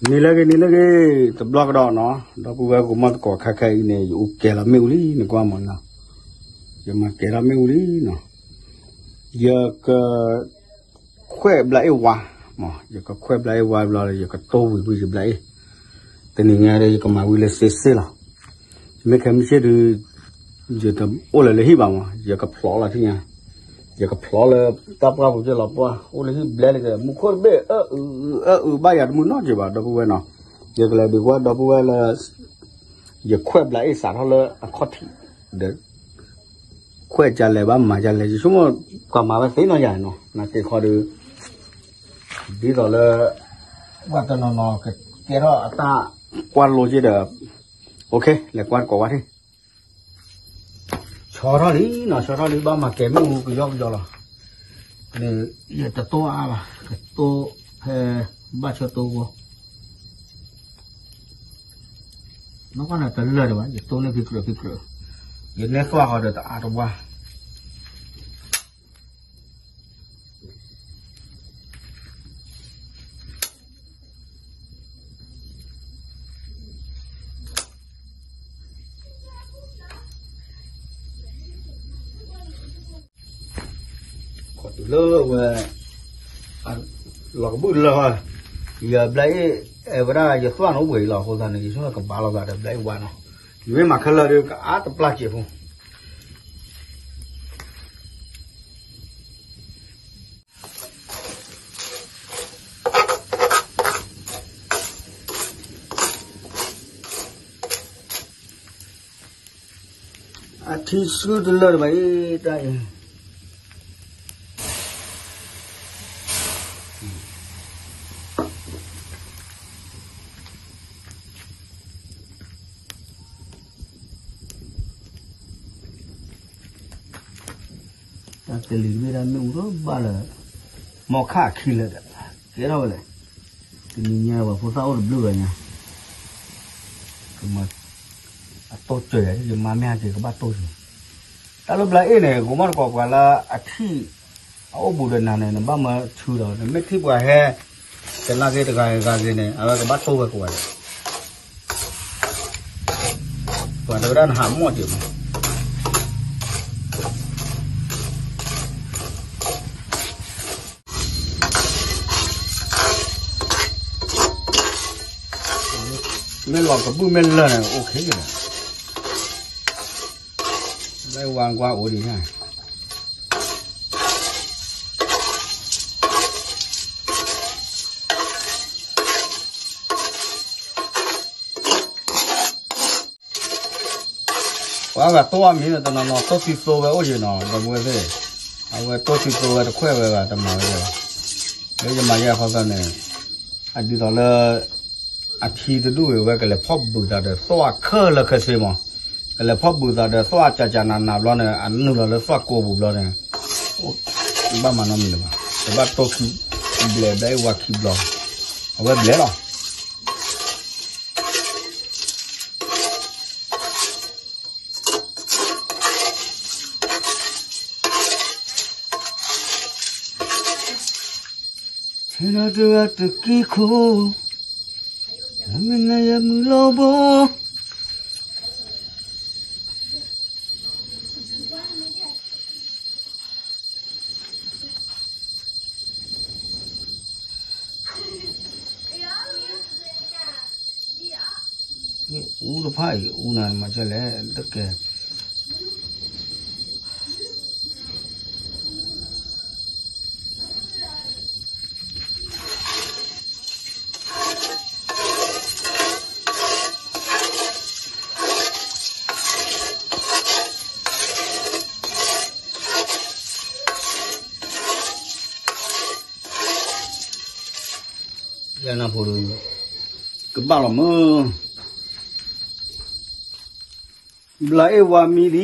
နံၤလၢဂ့ၤ နံၤလၢဂ့ၤ တဘျီကဒီးနီၤ, ဒီပုၢ်ဝဲၢ်ကမီၢ်သကိးခဲခဲအံၤန့ၣ် ယအိၣ်ကဲလီၤမ့ၣ်အူလံ နကွၢ်မးနီၤ, ယမၤကဲထီၣ်မ့ၣ်အူလံနီၤ, ယက ခွဲးဘျးအ့ၣ်ဝါ, ယကခွဲးဘျးအ့ၣ်ဝါဘျီ ယကတိၢ်ဝံၤဝံၤယဘျးအ့ၣ်, တနံၤညါဒီး ယကမၤဝံၤလၢစ့စ့လီၤ. မ့ၢ်ခဲမုၢ်ဆ့ၣ်ဒုး ယတအိၣ်လၢၤလၢဟံၣ်ဘၣ်မး, ယကဖျိးလီၤထံၣ်ညါ, ယကဖျိးလၢတၢ်ပှၢ်ပူၤက့ၢ်လီၤပှၢ်, အိၣ်လၢဟံၣ်ဘျဲလၢက မူခိၣ်တဘ့ၣ် အအု အအုဘၣ်ယၤတမုာ်နီတစဲးဘၣ် ဒီပုၢ်ဝဲၢ်နီၤ, ယကလဲၤဒုးကွၢ်ဒီပုၢ်ဝဲၢ်လၢ ယခွဲးဘျးအ့ၣ်စးထီၣ်လၢအခီၣ်ထံးဒီး ခွဲးကလဲၤဘၣ်မၤကလဲၤ ယဆိကမိၣ် ပှၤမၤဝဲသ့နီၤယၤနီၤ, နာ်က့ခီဒီး ဒ်သိးလၢ ပှၤတနီၤနီၤကကဲထီၣ်အတၢ်ကွၢ်လိက့ဒီး, အိၣ်ခ့ လဲၤကွၢ်တကိးဝဲထံၣ်, ဆီထီၣ်လံနီၤ, ဆီထီၣ်လံ ဘၣ်မၤကဲမ့ၣ်အူကယီကယီလီၤ, ယတတိၢ်အါဘၣ် ကတိၢ်ဖဲ ဘၣ်ဆၢတိၢ်ဂီၢ် နီၢ်ကီၢ်န့ၣ်တလၢာ်ဒံးဘၣ် ယတိၢ်န့ၢ်ဖံကြၢးဖံကြၢး, ယနဲၣ်သွၣ်ဃီဒီးတအါတဝါ ခီတုၤလၢဝဲ လီၤကဘုၣ်လၢ ယဘျးအ့ၣ် အဲၣ်ဝဲဒၣ်ယသွၣ်န့ၣ်အိၣ်ပှဲၤအံၤလီၤ အဃိသတးန့ၣ် ယဆိကမိၣ်ကဘၣ်လိာ်သးဒီးဘျးအ့ၣ်ဝါနီၤ, ယမ့ၢ်မၤခဲလၢာ်ဒီးကအါတပျၢ်စဲးဖိ အထံဆူတလၢာ်တဘၣ်အံၤ တၢ်အံၤ တၢ်ကလံၤတဘ့ၣ်ဒၣ်မ့ၣ်အူဒီးဘၣ်လၢ မီခါအခံလၢာ်ဒီး ကဲထီၣ်ဝဲလဲၣ်, တနံၤညါပှၤဖိသၣ်အိၣ်တဘျုးဘၣ်ညါ, ကမၤ အတိၢ်စၢၤယၤ ယမါမ့ၢ်ဟဲက့ၤကဘၣ်တိၢ်စၢၤ, တၢ်လၢဘျးအ့ၣ်န့ၣ် ကမီၣ်တကိးပှၤလၢအထံၣ် အအိၣ်ဘူးဒီးနၤန့ၣ် နဘၣ်မၢထုဒီး နမ့ၢ်ထံၣ်ပှၤဟဲ တလါက့ၤတဂၤဂၤက့ၤန့ၣ် အဝဲကဘၣ်တိၢ်ဝဲကိးဂၤဒဲး ပှၤတဲဝဲဒၣ်နဟးမီၣ်က့ၤမး မ့ၢ်လီၤကဘုၣ်မ့ၢ်လၢာ်န့ၣ် အိၣ်ခ့ယဲၢ်, လၢဝါကွၢ်အိၣ်ဒံးညါ ပှၤဂၤတိၢ်အမံၤန့ၣ် တနီၤနီၤ တိၢ်သံသိဝဲအိၣ်ယံၤနီၤ ဒီပုၢ်ဝဲၢ်သ့ၣ်, အဝဲတိၢ်သံသိဝဲတခွဲးဝဲဘၣ် တမၤဝဲဘၣ်, လၢယမၤယဲၢ်အခီသတးန့ၣ် အဒ်သိးလၢ အထံတဒူၣ်ဝဲ ကလဲၤဖီၣ်ဘူးသးဒီးသွၣ်ခဲလၢာ်ခဲဆ့မး, ကလဲၤဖီၣ်ဘူးသးဒီးသွၣ်ကကနးနးဘျီန့ၣ် အနုာ်လီၤလၢသွၣ်ကိးပူၤဘျီန့ၣ် ဘၣ်မၤနီတမံၤလၢၤဘၣ်, တဘၣ်တိၢ်ခံဘျဲး ဘျဲးအ့ၣ်ဝါခံဘျီ, အဝဲဘျဲးလီၤ ထဲဒီးတဂၤတက့ၢ်ခိၣ်, မ့ၢ်နၤယမုၢ်လီၤဘိ အူတဖၣ်အံၤ အူနၤမၤစၢၤလဲၣ် တကဲ ယနၢ်ဖိ ကဘၣ်လီၤမၢ် ဘျါအ့ၣ်ဝါမံလံ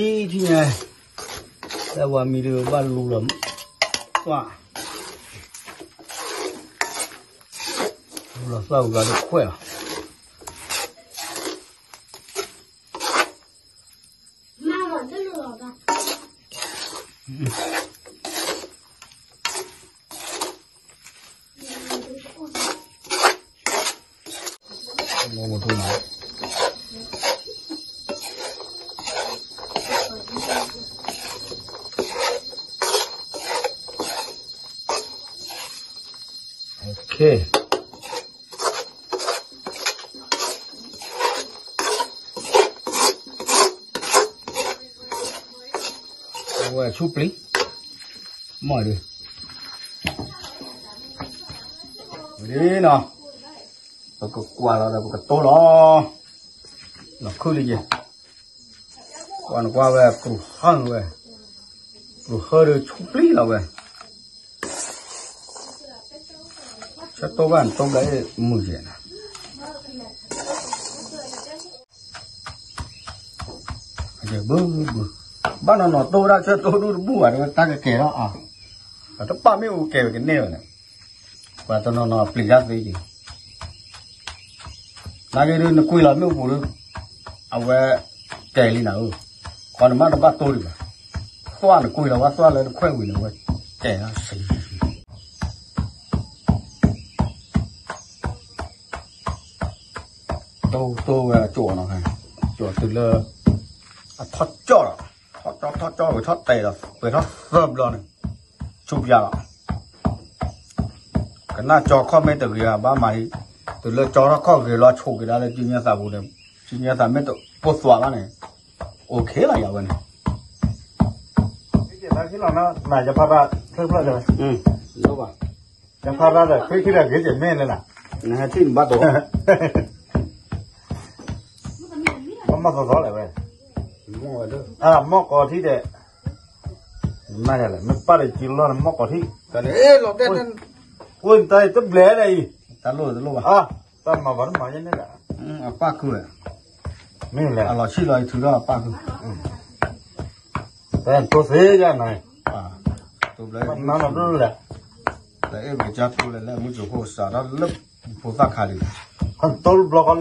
ထံၣ်ညါ, ဘျါအ့ၣ်ဝါမံဒီးဘၣ်လူလီၤ, လူလီၤသွၣ်ဝံၤဒီးခွဲးလီၤ. အ့ၣ် အဝဲဆူပျံၤ မီၢ်ဒုး ဒ်နီၤ ပကကွၢ်လီၤဒီးပကတိလီၤ လီၤခုလံယဲ ကွၢ်နကွၢ်ဝဲ ကရူၢ်ဟၢဝဲ ကရူၢ်ဟၢဒီးဆူပျံၤလီၤဝဲ ဆၢတိၢ်ဘၣ်နတိၢ်ဘျီအ့ၣ်မုာ်ယဲၢ်နၤ ဘုဘု ဘၣ်နီၢ်နီၢ်တိၢ်ဝဲဒၣ်ဆၢတိၢ်ဒူတဘူၣ်ဘၣ် တဝဲတၢ်ကကဲၤလီၤအါ တပာ်မ့ၣ်အူကဲၤဝဲကန့ၢ်ဝဲန့ၣ် ပှၤတနီၤနီၤပျံၤတၢ်သ့က့ၤ နာ်က့ဒုးနကွံာ်လီၤမ့ၣ်အူပူၤဒုး အဝဲ ကဲၤလံနၤဧၢ ခီနမ့ၢ်တဘၣ်တိၢ်ဒံးဘၣ် သွၣ်နကွံာ်လီၤဝဲသွၣ်လၢတခွဲးဝံၤန့ၣ် အဝဲကဲၤလီၤဆံး တိၢ်တိၢ်ဝဲအကၠိနီၤ ကၠိတုၤလၢ အထီၣ်ကၠီၣ်လီၤ ထီၣ်ကၠီၣ်ထီၣ်ကၠီၣ်ဝဲထီၣ်တဲာ်ဒီး ပှဲၤထီၣ်သၢဘျီန့ၣ် ဆူပျံၤလီၤ ကနၣ်ကၠီခီၣ်မ့ၢ်တဂ့ၤဘၣ်မၤဟံး တုၤလၢကၠီထီၣ်ခီၣ်ဂ့ၤလီၤဆိးက့ၤဒၣ်လၢကၠံညါသးပူၤန့ၣ် ကၠံညါသးမ့ၢ်တပိၢ်သွးဘၣ်န့ၣ် အိၣ်ခ့လီၤယၤဝဲန့ၣ် နယဖးရၣ် ယဖးရၣ်ဒီး ခွံခံဒီးဂ့ၤက့ၤမ့ၢ်လဲၣ်နၤ နဟဲထံၣ်နဘၣ်တိၢ် မ့ၢ်မီၢ်သီသီလဲၣ်ဝဲ မီၢ်ကီၤထံဒီး နမ့ၢ်လဲၣ် မ့ၢ်ပၢ်ဒီးကံလီၤနမီၢ်ကီၤထံ တၢ်န့ၣ် အဲၣ်လီၤတဲ ကွၢ်တၢ်တဘျဲၣ်ဒီးအံၤ တၢ်လိၣ်တလိၣ်ဘၣ် တၢ်မၤဘၣ်တမၤယဲန့ၣ်ဒီး အပၢ်ခုဝဲ မ့ၢ်လဲၣ် အလီၤဆံၣ်လီၤအံၤထုးထီၣ်အပၢ်ခု တၢ်တိၢ်သ့ယါနၤ တိၢ်ဘျဲၣ် နၤနၤဒိၣ်လဲၣ် လၢအဲၣ်ပကစၢ်တိၢ်လၢလဲၣ်မုၢ်စိၤဃိစးထီၣ်လၢ တိၢ်ဘျီဃီလၢတိၢ်ဒီး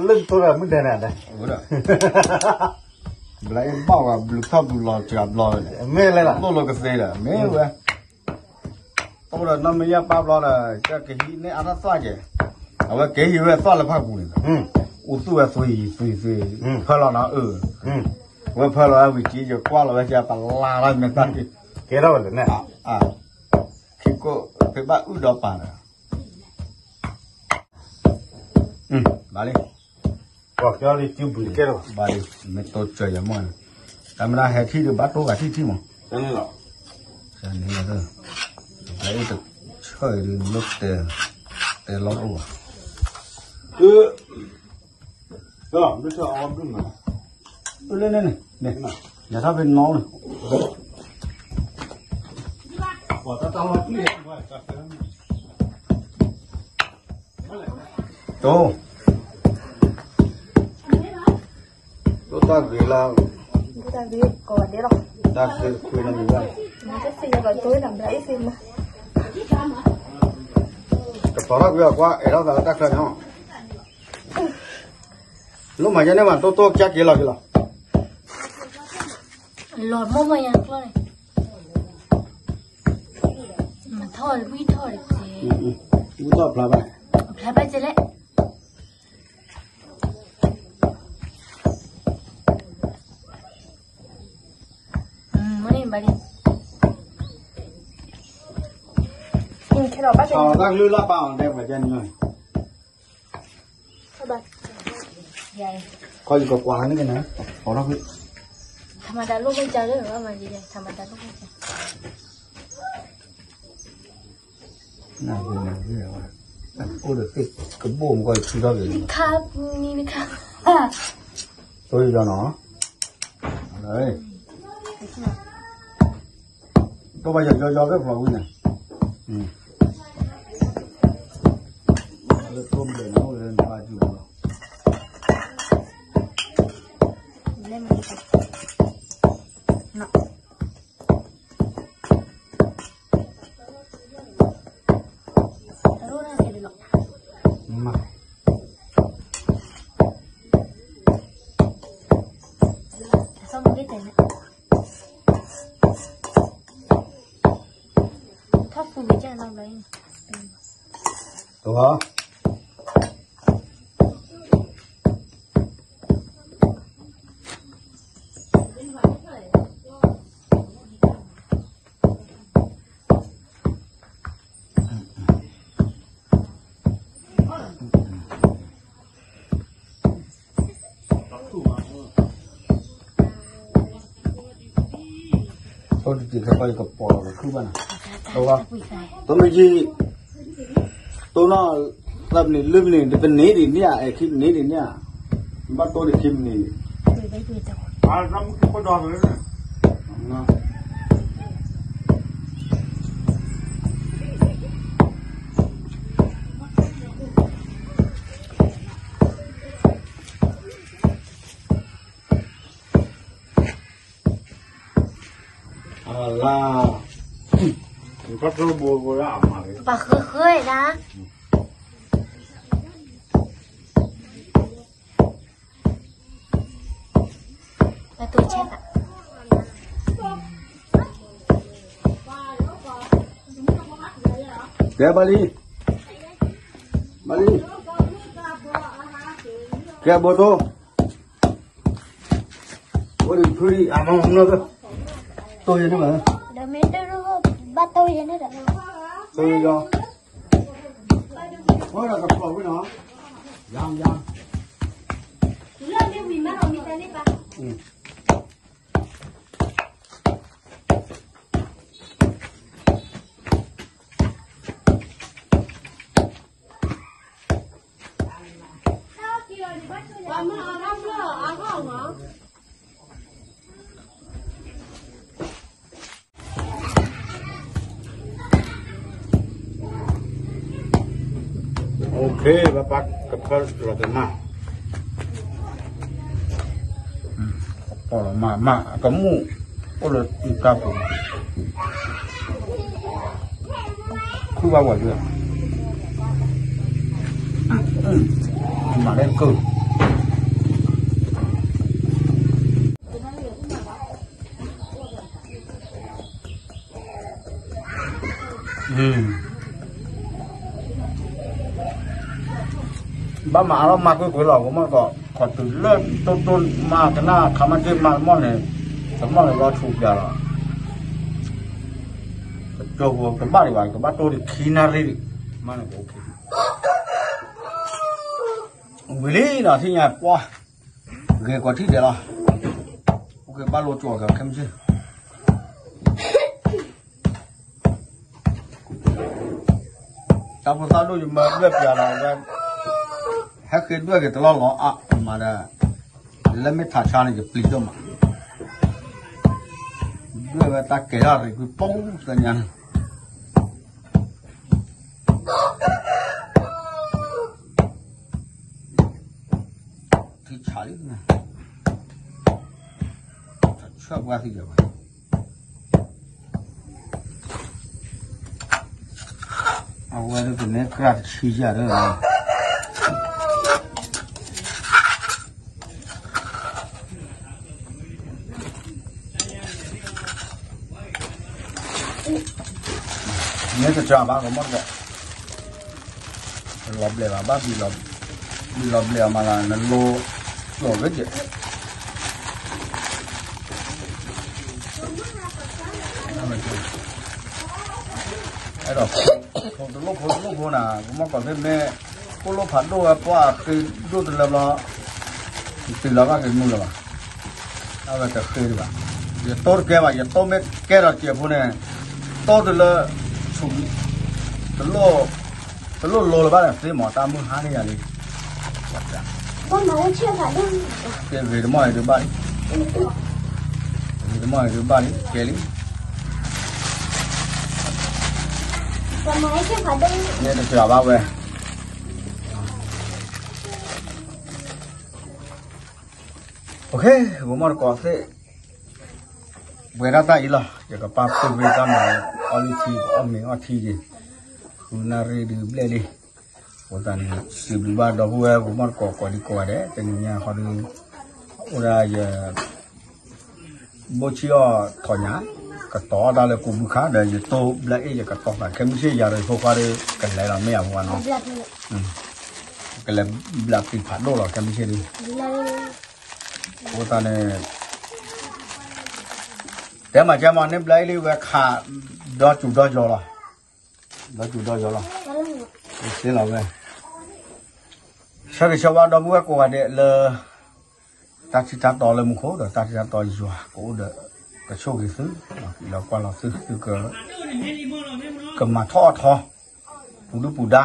မုၢ်ဒဲးန့ၣ် ဘျီအံၤဘၣ်ဝဲဘျုးထီၣ်ဘျုးလီၤစှၤဘျီဝဲန့ၣ် မ့ၢ်လဲၣ် တိၢ်လီၤကသ့ဒီး မ့ၢ်ဝဲ တိၢ်ဒီးနီၢ်မ့ၢ်ယါပၢ်ဘျီဒီး ကဟံးန့ၢ်အါထီၣ်သွၣ်ကဲ အဝဲကဟံးဝဲသွၣ်လၢဖၣ်ပူၤန့ၣ် အိၣ်သူၣ်ဝဲသွံၣ်သွံၣ်သွံၣ် ဖၢလီၤနီၤအၢ ဝဲဖၢလီၤဝဲဝံၤကံယကွၢ်လီၤဝဲကပလၢ်ထီၣ်မ့ၢ်တၢ်ကဲထီၣ်ဝဲလဲၣ်န့ၣ် ခံကိးဖဲဘၣ်အုၣ်ဒီးပာ်ဒီး ဘၣ်လံ ပှၤကၠီလံ ကၠူဘုကဲထီၣ် ဘၣ်လံ မ့ၢ်တိစၢၤယၤမီၢ်န့ၣ် တၢ်မ့ၢ်ဒၣ်ဟဲထံၣ်ဒီးဘၣ်တိၢ်ဂၤထံၣ်ထံၣ်မး န့ၣ်လီၤ တဆၢအံၤဒုး နလၢတဲ တဲလီၤအိၣ်ဘၣ် လၢန့ၣ်န့ၣ် ညါထီၣ်ဖဲနီၤန့ၣ် တိၢ် တိၢ်တၢ်ဂ့ၤလၢ တၢ်ဂ့ၤ ကိးဂၤဒဲးလီၤ တၢ်ဂ့ၤခွံလၢမုၢ်ဘၣ် ကသံၣ်လၢကတိၢ်နဘျါအ့ၣ်သ့မး ကပီၤထီၣ်ကွံာ်အကွၢ် အဲၣ်ထီၣ်သးလၢတၢ်ချၢန့ၣ် လိၣ်မးယဲန့ၣ်မး တိၢ်တိၢ်ကၠါက့ၤလီၤက့ၤလီၤ လီၤမီၢ်မီၢ်ယၤကျီၢ်န့ၣ် မထီၣ်ဝံထီၣ်တက့ၢ် ဝံထီၣ်ဖျါဘၣ် ဖျါဘၣ်ကလဲၣ် မ့ၢ်န့ၣ်ဘၣ်ဒံး ခဲလၢာ်ဘၣ်ကဲ တၢ်ကလုၢ်လၢပာ်အီၤဒဲးပှၤကဲန့ၣ် ခီယကကွၢ်န့ၣ်က့ၤနၤ ပီၤထီၣ်ကွံာ် ထမတၤလိၣ်မ့ၢ်ကၢ်လၢမၤယဲ ထမတၤလိၣ်မ့ၢ်ကၢ် နၢ်ဟူနၢ်ဟူဝဲ အိၣ်ဒီးသ့ၣ်ကဘိၣ်မကီၢ်ထူထီၣ်က့ၤ ခါပူၤန့ၣ်တခါ သိယီၤနီၤ တိၢ်ဘၣ်ယီၤယီၤယီၤဖဲဖျိးဝံၤန့ၣ် လၢတိၢ်ဘျဲၣ်န့ၣ်အိၣ်လၢနဘၣ်ကၠူၣ်လီၤ မၤ ထီၣ်ပူၤကစၢ်နီတဘျီအံၤ တဝီ တိၢ်တတံၤခဲကီၢ်ယကပီၤလီၤကခုၣ်ဘၣ်နီၤ, တိၢ်မ့ၢ်ကံ, တိၢ်နီၣ်, သၢမံးနံးလွံၢ်မံးနံး တပန့ၢ်ဒံးန့ၣ်ဧါ, အဲၣ်ခံပန့ၢ်ဒံးန့ၣ်ဧါ, ဘၣ်တိၢ်ဒံးခံပန့ၢ်န့ၣ် လၢ ပှၤဃၢဃၢဒၣ် ကဲဘၣ်လံ, ဘၣ်လံ, ကဲဘိတိၢ်, အိၣ်ဒံးဖုဒံး အမၤမၤမၤ, တိၢ်ယဲန့ၣ်ဘၣ်, ဘၣ်တိၢ်ယဲန့ၣ်ဒီး, တိၢ်ယဲ, အိၣ်ဒီးကဖျီၣ်ဝံၤနီၤ, ယၤယၤ, OK, ဘၣ်ပာ်ကဖၢလီၤကမၣ်, ကပီၤလီၤမၤမၤအကမူၣ်, အိၣ်လၢတၢ်ပူၤ, ခုၣ်ဘၣ်ဝဲဒၣ်, မၤလၢကၢၢ် ဘၣ်မၤအါထီၣ်မၤကွ့ၢ်ကွ့ၢ်လီၤ, ကမီၣ်ကီး ခီၣ်တုၤလၢတိတိမၤကနၣ်ခါမ့ၢ်က့ၤမၤတမီၢ်န့ၣ်, တမီၢ်န့ၣ်လီၤထူပျးလီၤ, ကကၠိဖိတဘၣ်ဒံးဘၣ်, ကဘၣ်တိၢ်ဒံးခံနၣ်ရံၣ်ဒံး, မၤန့ၣ်ကအိၣ်ခ့, ဝံၤလံနီၤ ထံၣ်ညါပှၢ်, ဂဲၤကီးထံၣ်ဒဲးလီၤ, အိၣ်က့ၤဘၣ်လိာ်ကွီၢ်ကခဲမုၢ်ဆ့ၣ် တၢ်ဖိသၣ်ဒိၣ်ယမၤဒွဲၣ်ပျးဒီးဝဲ, ဟဲဃ့ဒွဲၣ်က့ၤတလီၢ်လီၤအါ မၤဒီး, လၢမ့ၢ်ထးဆါန့ၣ် ယပျံၤဒိၣ်မး, ဒွဲၣ်ဝဲတၢ်ကဲၤထီၣ်ရံၣ်ကွံာ်ပိသညါန့ၣ်, ထံဆးလံ, ဆၢပှၤသံဒီးဝဲ အဝဲဒၣ်ကနဲကြၢ်တဆံယၤဒီး, နဲတစှၤဘၣ်ကမီၣ်တဘၣ်, လီၤဘျဲးဘၣ် ဘၣ်ဘံၣ်လီၤဘျဲးအီၤမးလၢနလိၣ်, လီၤဝဲကဲး အဲၣ်ဒိး, ဖိတလိၣ်ဖိတလိၣ်ဖိနၤ ကမီၣ်ကီးသ့ၣ်မ့ၢ်, ကိၣ်လိၣ်ဖးဒိၣ်ဝဲပှၢ်ဃ့ဒိၣ်တလၢဘျီ, တုၤလီၤဘၣ်က့ၤမုၢ်လၢၤဘၣ်, အဝဲတဃ့ဒံးဘၣ်, ယတိၢ်တကဲဘၣ် ယတိၢ်မ့ၢ်ကဲထီၣ်စဲးဖိန့ၣ်, တိၢ်တလၢ, ဆူ, တလိၣ်, တလိၣ်လိၤလၢၤဘၣ်ဒီးသ့မး တၢ်မုၢ်ဟါန့ၣ်ယၤလံ, ကဲဂ့ၤတမီၢ်အံၤဒုးဘၣ်လံ, ဂ့ၤတမီၢ်အံၤဒုးဘၣ်လံ ကဲလံ, န့ၣ်တစှၤဘၣ်ဝဲ ကမီၣ်တကိးသ့ၣ်, ပှဲၤဒၣ်တၢ်အံၤလီၤ ယကပာ်ဖှိၣ်ဝဲတၢ်မၤအီလုၢ်ထံ အီၣ်မ့ၤအီထံက့ၤ, ဃုနၣ်ရံၣ်ဒုးဘျဲၣ်လံ, အဃိသတးန့ၣ် စံးဘျုးဘၣ်ဒီပုၢ်ဝဲၢ်ကမီၣ်တကိးကိးဒံကိးဂၤဒဲး တနံၤညါဃီဒီး, အိၣ်ဒၣ်ယ ဘိၣ်ဆံၣ်အီၣ်ထီၣ်ညါ, ကတီၤအီၣ်တၢ်လၢကူးဘုခါဒီး ယတိၢ်ဘျၢအ့ၣ် ယကတီၤသးခဲမုၢ်ဆ့ၣ်ယၤရံဖိခွါဒီး ကလဲၤလီၤမ့ၢ်အဝဲနီၤ, ကလဲၤဘျးပံၤဖးဒိၣ်လီၤခဲမုၢ်ဆ့ၣ်ဒီး, အဃိသတးန့ၣ် တဲမၤကဲမးန့ၣ် ဘျၢအ့ၣ်လံဝဲခး ဒီစူၤဒီယီၤလီၤ, ဒီစူၤဒီယီၤလီၤ, စ့လီၤဝဲ ဆၢဂ့ၤဆၢဝါဒီပုၢ်ဝဲၢ်ကိးဂၤဒဲးလၢ တၢ်ထံၣ်တၢ်တီလၢမူခိၣ်ဒီး တၢ်ထံၣ်တၢ်တီယွၤကအိၣ်ဒီး ကဆိၣ်ဂ့ၤသု, လၢကွၢ်လီၤသု သုက ကမၤထီၣ်အီၣ်ထီ ပူၤဒုၣ်ပူၤဒါ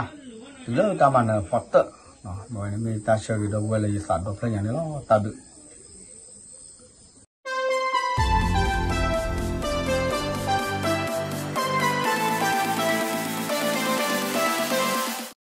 တုၤလၢတၢ်မၤနၢၤဖီတၢၣ်, မ့ၢ်တၢ်ဆၢဂ့ၤဒီပုၢ်ဝဲၢ်လၢယသးဒီဖျၢၣ်ညါန့ၣ်လီၤ. တၢ်ဘျုး